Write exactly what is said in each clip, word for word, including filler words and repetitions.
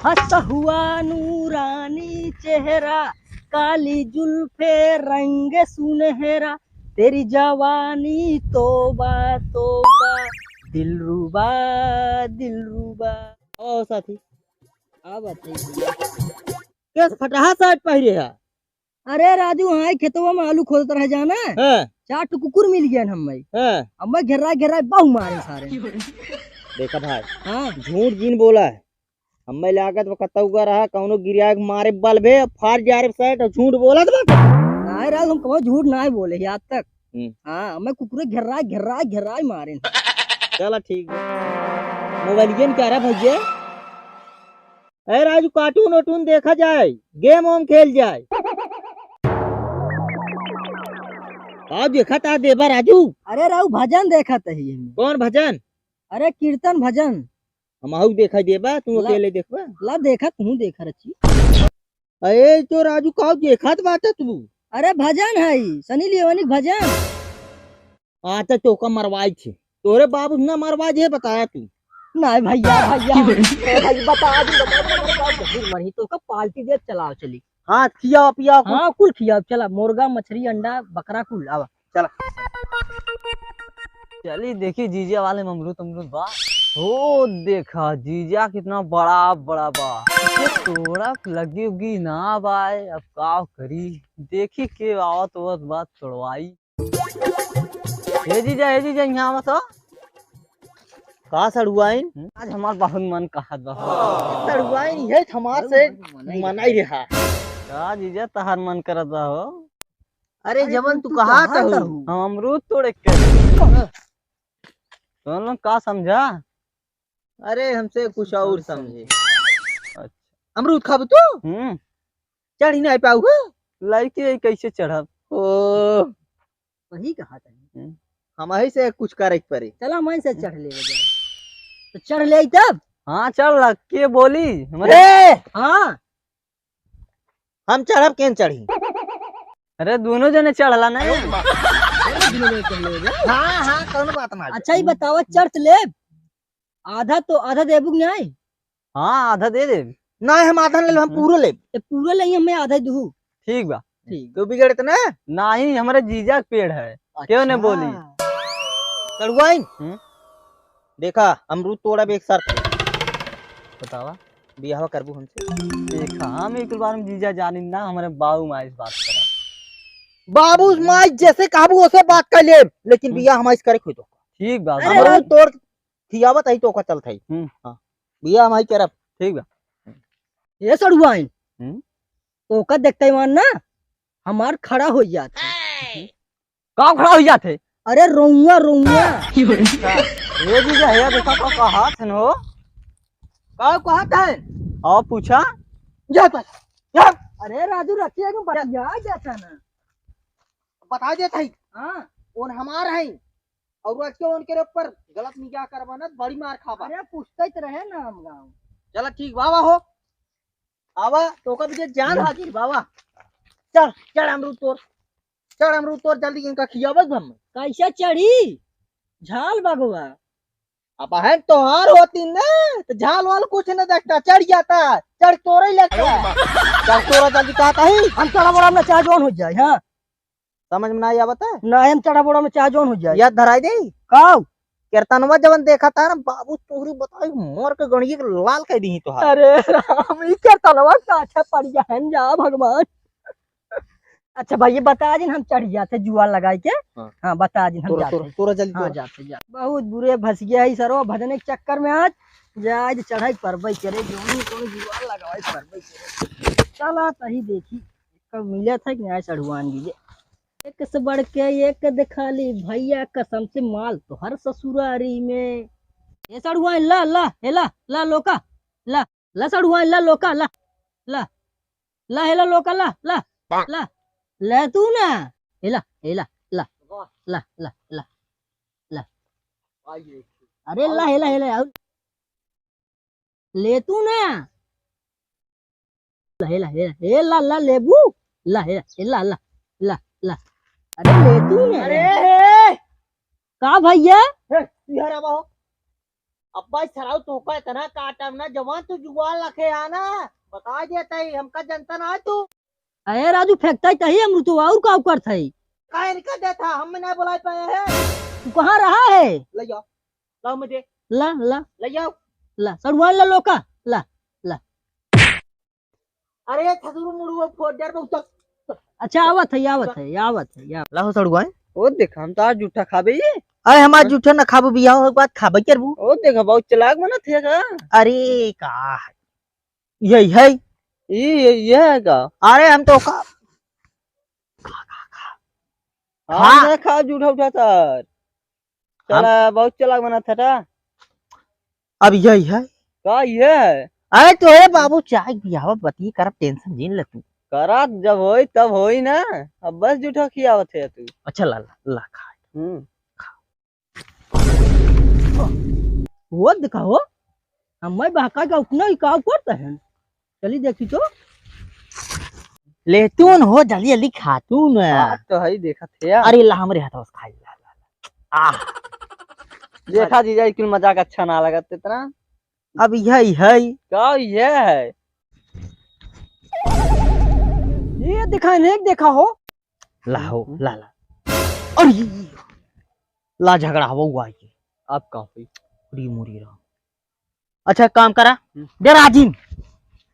हंसता हुआ नूरानी चेहरा, काली जुल्फे रंग सुनहरा, तेरी जवानी तोबा तोबा, दिलरुबा दिलरुबा। आओ साथी, आओ बात है। केस फटहा शर्ट पहिरे है। अरे राजू, हाँ, खेतवा में आलू खोदत रहे जाना, हाँ। चार ठो कुकुर मिल गया हमें। हाँ। हमें घेर्रा घेर्रा बहु मारे सारे। देखा भाई, हाँ। झूठ जिन बोला है, हमें लागत वो कतौ का रहा, कौनो गिरिया के मारे बल भे, फाड़ जा रे शर्ट, झूठ बोलत बा। नाहीं राजू, हम कबो झूठ नाहीं बोले ही आज तक। हम्म। हाँ, हमें कुकुरे घेर्रा घेर्रा घेर्रा ही मारे। चला ठीक बा। मोबाइल गेम क्या रहा भैया? ए राजू, कार्टून ओटून देखा जाए, गेम ओम खेल जाए। का देखा था देबा राजू? अरे राजू, भजन देखा था ही। कौन भजन? अरे कीर्तन भजन। हम आहू देखा देबा, तू ला। अकेले देखबा? ला देखा, तू देखा रची। अरे तो राजू, का देखत बाटा तू? अरे भजन है, सनी लियोनी के भजन। हाँ, तो तोका मरवाई छे। तोरे बाबू ना मरवा जे बताया तू। नहीं भैया, भैया। ए भाई, बता दे, बता दे, बता दे, जरूर मरही, तोका पार्टी दे, चलाओ चली। हाँ, खिया पिया कुल। हाँ, कुल खिया, चला, मुर्गा, मछली, अंडा, बकरा कुल, आवा। चला। चली देखी जीजा वाले में अमरूद, अमरूद बा। हो देखा, जीजा कितना बड़ा, बड़ा बा। ये तोड़ा लगी उगी ना बाय, अब का करी? देखी के आवत, आवत बात तोड़वाई। हे जीजा, हे जीजा, यहाँ आवा तो। का सड़ुआइन? हम्म? आज हमार बहुत मन कहत बा हो। सड़ुआइन, ये हमार से मन ही मनाई रहा। का जीजा, तहार मन करत बा हो? अरे, अरे, जवन तू तू कहा कहा था था हूँ। हूँ? हम अमरूद तोड़े के। तुम लोग का समझा? अरे, हमसे कुछ और समझे। अच्छा। अमरूद खाबू तू? हम्म। चढ़ी नहीं पाऊ हो? लइके कैसे चढ़ब? ओ। वही कहा था। हम्म। हमही से कुछ करे के पड़ी। चला, मैं से चढ़ ले बजा। तो चढ़ ले तब? हाँ, चढ़ ला। के बोली? हमरे ए! हाँ। हम चढ़ब, केन चढ़ी? अरे, दोनों जने चढ़ला ना। हाँ, हाँ, कौनो बात ना। अच्छा, ही बतावा, चढ़ ले। आधा तो, आधा देबू कि नहीं? हाँ, आधा दे देब। नहीं, हम आधा ले लेब, हम हम्म। पूरा लेब। तो पूरा ले, हमें आधा दू। ठीक बा। ठीक। तू बिगड़त ना? नहीं, हमारे जीजा के पेड़ है। क्यों ने अच्छा। बोली? सड़ुआइन? हम्म? देखा, अमरूद तोड़ब एक शर्त। बतावा। बियाहवा करबू हमसे? देखा, हम एक बार में जीजा जानी ना, हमारे बाबू माई से बात करा। बाबू माई जैसे कहबू, वैसे बात कर लेब, लेकिन हम्म। बियाह हमारे से करे खुद। ठीक बा। अरे अमरूद तोड़ खियावत आई तो ओका चलत आई। हम्म। हाँ। बियाह हम आई करब। ठीक बा। ये सड़ुआइन। हम्म। ओका देखते ही मान ना, हमार खड़ा हो जात है। का खड़ा हो जात है? अरे रोउआ, रोउआ। अच्छा। ये जीजा है, देखा का कहा थे हो? का कहा थे? आओ पूछा। जा बस। जा। अरे राजू रखिए, बतिया जाता ना। बता देत हई। हाँ। उन हमार हई। और आज के उनके ऊपर गलत निगाह करबा ना, बड़ी मार खाबा। अरे, पूछते तो रहे ना हम गाँव। चला ठीक बा, आवा हो। आवा, तोका भी जान हम्म। हाजिर बा, आवा। चढ़, चढ़ अमरूद तोड़। चढ़ अमरूद तोड़, जल्दी इनका खियावत हम। कैसे चढ़ी? झाल बगवा। अब बहन तोहार होती ना, तो झाल वाल कुछ न देखता, चढ़ जाता, चढ़ तोरे लगता। चढ़ तोरा जल्दी कहता ही। हम चढ़ा बड़ा में चाहे जौन हो जाए, हाँ। समझ में ना आवत है? ना, हम चढ़ा बड़ा में चाहे जौन हो जाए। याद धराई दे। काऊ? कीर्तनवा जवन देखा था ना, बाबू तोहरी बताई, मोर के गणिये के लाल कह दी तोहार। अरे राम, ई कीर्तनवा का अच्छा पड़ गया है, जा भगवान। अच्छा भाई, ये बता दिन हम चढ़ जाते जुआ लगाई के। हाँ। हाँ, बता दिन हम तोरा, जाते। तोरा, तोरा जल्दी हाँ, तोरा। जाते, जाते। बहुत बुरे फंस गया है सरो भजने के चक्कर में आज। जाए तो चढ़ाई परबई करे, जो भी कोई जुआ लगाए परबई करे। चला तही देखी, कब मिले थे कि नहीं सड़ुआन जी। एक से बढ़ के एक दिखा ली भैया, कसम से माल तोहर ससुरारी में। ए सड़ुआन, ला, ला, हे ला, ला लोका, ला, ला सड़ुआन, ला लोका, ला, ला। ला, हेला लोका, ला, ला, ला, ले तू ना, हेला, हेला, ला, ला, ला, ला, ला, अरे ला, हेला, हेला, आउ। ले तू ना, ला, हेला, हेला, हेला, ला, लेबू, ला, हेला, हेला, ला, ला, ला, अरे ले तू ना। अरे, हे। का भैया? हे, इधर आवा हो। अब्बा, ई सराऊ तोहका इतना काटब ना, जवान तू जुआन लखे हा ना, बता देत ही, हमका जनता ना है तू। अरे राजू, फेंकता ही तही अमरूदवा, और का करत है? का इनका देत हा, हम ना बुलाए पाए हैं। तू कहाँ रहा है? ले जाओ, लाओ मुझे। ला, ला। ले जाओ। ला, सड़ुआइन ला लोका, ला, ला। अरे, थसुरु मुड़ुआ फोड़ दे रे, बहुत अच्छा, आवत है, आवत है, आवत है, आवत। लाहो सड़ुआ है। ओ देख, हम तो आज जूठा खाबे ये। अरे, हम आज जूठा ना खाबो, बियाह के बाद खाबे करबू। ओ देख, बहुत चालाक बनत है का? अरे, का है? यही है। ये, ये, ये है का? अरे, हम तो का हाँ। हाँ। ना खा जूठा उठा सर। हम चला, बहुत चालाक बनत है ता। अब यही है। का ये है? अरे तोहरे बाबू चाय पियावा, बतिये करब, tension जिन ले तू। करत जब होई तब होई ना, अब बस जूठा खियावत है तू। अच्छा ला, ला, ला खा। हम्म। वो देखा हो, हम बहका के उठना ही का करत है। चली देखी तो। ले तू न हो, जल्दी जल्दी खा तू न। हाँ, तो है ही देखत है यार। अरे ला, हमरे हाथ बस खाई ला, ला, ला। आह। देखा जीजा, ई कुल मजाक अच्छा ना लगत इतना। अब यही है। का ये है? ये देखा, इन्हें देखा हो। ला हो, हम्म। ला, ला। अरे, ला झगड़ा हवा हुआ है। अब का हुई? उड़ी मुड़ी रहा। अच्छा, काम करा। हम्म। दे राजिन,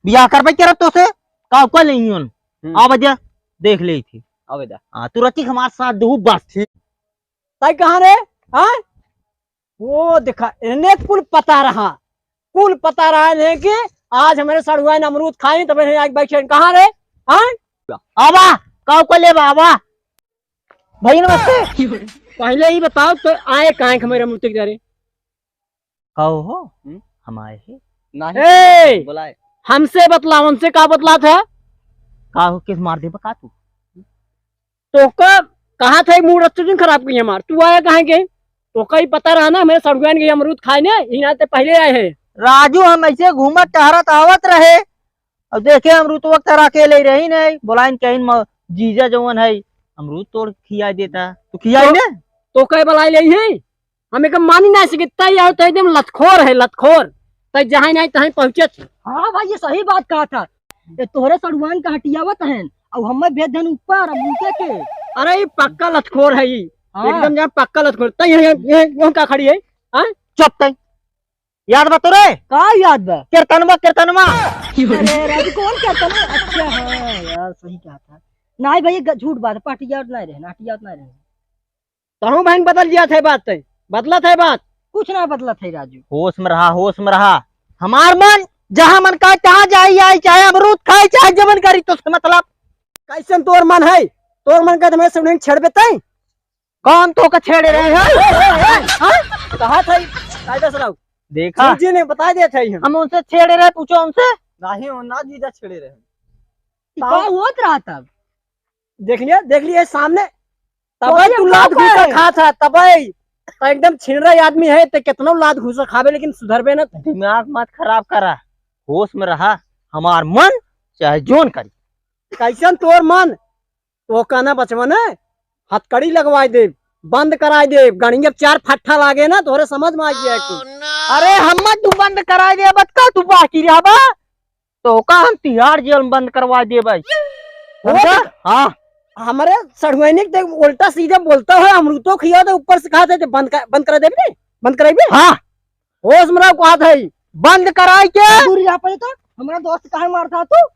बियाह करबे करत तो से, का को लेइहन? हम्म। आवा जा, देख लेई थी। आवे दा। हाँ, तू रची हमार साथ दहू बस। ठीक। ताई कहाँ रे? हाँ? वो देखा, इन्हें कुल पता रहा, कुल पता रहा इन्हें कि आज हमरे सड़ुआइन अमरूद खाई, तब इन्हें आज बैठे। कहाँ रे? हाँ? आवा, का को लेबा, आवा। भैया नमस्ते। पहले ही बताओ तो आए काहे के हमरे अमरूद के किनारे? का हो? हम्म? हम आए हैं। नहीं। ए! बुलाए। हमसे बतला, हमसे का बतलात है? का हो, केस मार देबा का तू? तोहका कहा था, मूड अच्छा दिन खराब कइहे हमार। तू आया काहे के? तोहका ही पता रहा ना, हमरे सड़ुआइन के अमरूद खाए ने, इही नाते पहले आए हैं। राजू, हम ऐसे घूमत टहरत आवत रहे, अब देखे अमरूद वक्त अकेले रही नहीं, बोलाइन कहीं म-, जीजा जवन है, अमरूद तोड़ खिया देता, तू खियाई तो, ने? तोहका बुलाए ले ही है? हम एक मानी ना सकित, तई आओ, तई एकदम लतखोर है, लतखोर। तई जहाँ नहीं तहीं पहुँचत है। हाँ भाई, ये सही बात कहा था। ये तोहरे सड़ुआइन का हटियावत हैं, अब हमें भेज देन ऊपर, अब उनके के। अरे, ये पक्का लतखोर है ये। हाँ। एकदम जान पक्का लतखोर। तई यहाँ, यहाँ, यहाँ का खड़ी है? हाँ? चुप तई। याद बा तोरे? का याद बा? कीर्तनवा, कीर्तनवा। अरे राजू, कौन कीर्तनवा? अच्छा, हाँ यार, सही कहा था। नहीं भैया, ग-, झूठ बात है, हटियावत नहीं रहे, हटियावत नहीं रहे। तहूँ बहन बदल जात है बात, तय बदलत है बात। कुछ ना बदलत है राजू। होश में रहा, होश में रहा। हमार मन जहाँ मन का, तहाँ जाई आई, चाहे अमरूद खाई, चाहे जवन करी, तो से मतलब। कैसन तोर मन है? तोर मन का तो मैं सुनेन छेड़बे तय। कौन तोका छेड़े रहे हैं? हाँ? कहा था ई? कायदा से लाओ। देखा? सुन जी ने बता दिया था ई हम। हम उनसे छेड़े रहे, पूछो उनसे। नहीं, वो ना जीजा छेड़े रहे। ई का होत रहा तब? देख लिया, देख लिया सामने। तबे तू लात घूसा खा था, तबे। तो एकदम छिनरा आदमी है, तो कितनो लात घूसा खाबे, लेकिन सुधरबे ना। दिमाग मत खराब करा, होश में रहा। हमार मन चाहे जोन करी। कैसन तोर मन? तो कहना बचवन है, हथकड़ी लगवाई देब, बंद कराई देब, गणिया चार फट्ठा लागे ना, तोहरे समझ में आ गया है कुल। अरे हम तू बंद कराई देब, बत का तू बाकी रहबा? तोका हम तिहाड़ जेल में बंद करवा देबै। वो समझा? तो हाँ। हमरे सड़ुआइने के देख, उल्टा सीधा बोलता है, अमरूदो खिया दे, ऊपर से कहा दे, बंद कर, बंद करा देबे, बंद कराइबे? हाँ। होश में रहो, कहा था ई। बंद कराई के। दूर जा पड़े तो, हमारा दोस्त काहे मारता तू?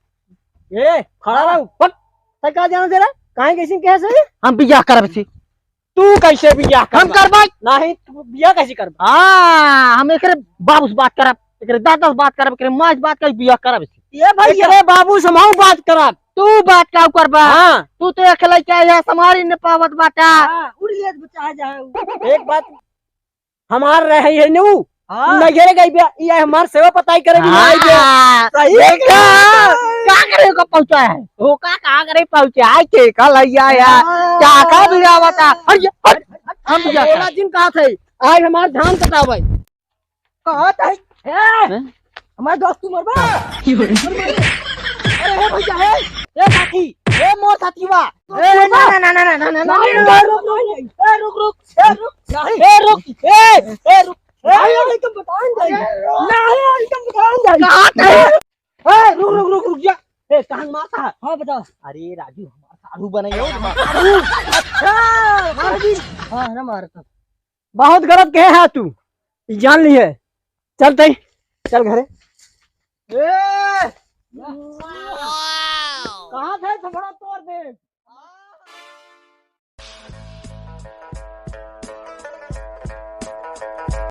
ए, खड़ा रहो, पट। तै का जाना तेरा? काहे कैसे कहे से? हम बियाह करब से। तू कैसे बियाह हम करबा? करबा। नहीं, तू बियाह कैसे करबा? हाँ, हम एकरे बाबू से बात करब, एकरे दादा से बात करब, एकरे माँ से बात करब, बियाह करब से। ये भैया। एकरे बाबू से हम बात करब। तू बात का करबा? हाँ। तू तो एक लइका है, संभारी न पावत बाटा। हाँ, उड़ ले बचा जाए। एक बात हमार रहे है नु। हाँ। नैहरे गई बे, ई हमार सेवा पताई करे भी नहीं बे। हाँ। सही देखा? का करे को पहुंचा है? हो का, का करे पहुंचा है? के का लैया है? हाँ। का का बिगावता? अरे, अरे, हम बिगावता। बोला जिन कहा थे, आज हमार धान कटावे। कहा थे? ए, हैं? हमार दोस्त तू मरबा? अरे, ए भैया, ए, ए साथी, ए मोर साथी बा। ए, ना, ना, ना। ए, रुक, रुक, रुक, ए, रुक, रुक, ए, रुक, ए, ए, रुक। नहीं, नहीं, तुम बताओ नहीं। अरे, नहीं, नहीं, तुम बताओ नहीं। कहाँ थे? ए, रुक, रुक, रुक, रुक जा। ए, कहाँ मारता है? हाँ, बता। अरे राजू, हमारा साढ़ू बनाई हो। अच्छा, मार दी। हाँ, है ना, मारता। बहुत गलत कहे है तू, ई जान ली है। चल तई, चल घरे। ए! कहाँ थे थोड़ा तोड़ दे।